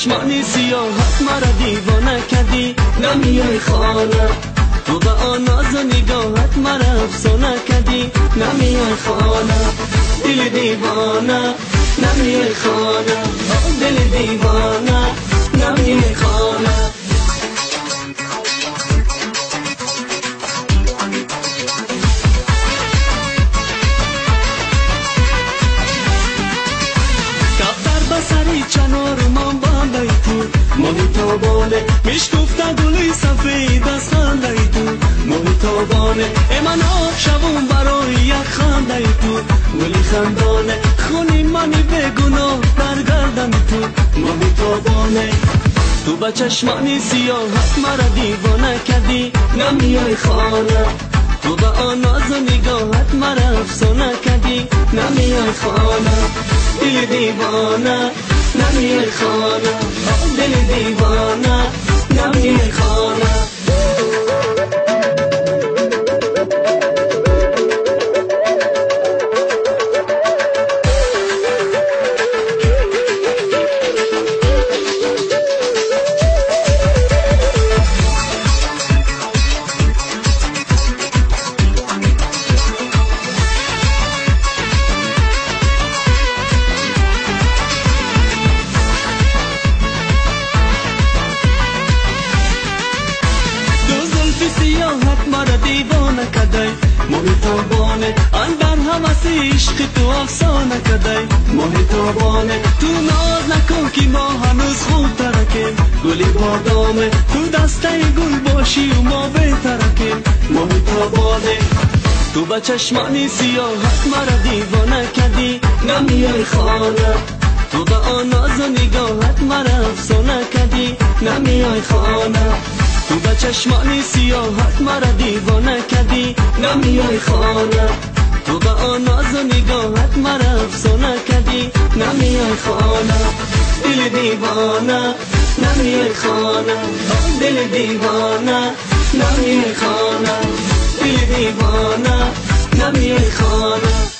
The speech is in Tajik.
چشمانی سیاهت مرا دیوانه کردی نمیای خانه. تو به آن ناز و نگاهت مرا افسانه کردی نمیای خانه. دل دیوانه نمیای خانه، دل دیوانه نمیای خانه. سری چنار من بالای تو ماهی تابانه میشکفته گلی سفید از خنده تو ماهی تابانه. ای من شبم برای یک خنده تو گلی خندانه خونی منی بگناه در گردن تو ماهی تابانه. تو با چشمانی سیاهت مرا دیوانه کردی نمیای خانه. تو با آن ناز و نگاهت مرا افسانه کردی نمیای خانه. دل دیوانه نمیای خانه، دل دیوانه نمیای خانه. مرا دیوانه کدی ماهی تابانه، اندر هوس عشق تو افسانه کدی ماهی تابانه. تو ناز نکن که ما هنوز خوب ترکیم گلی بادامه، تو دسته گل باشی و ما بهترکیم ماهی تابانه. تو با چشمانی سیاهت مرا دیوانه کردی نمیای خانه. تو با آن ناز و نگاهت مرا افسانه کردی نمیای خانه. تو با چشمانی سیاهت مرا دیوانه کردی نمیای خانه. تو با آن ناز و نگاهت مرا افسانه کردی نمیای خانه. دل دیوانه نمیای خانه، دل دیوانه نمیای خانه، دل دیوانه نمیای خانه.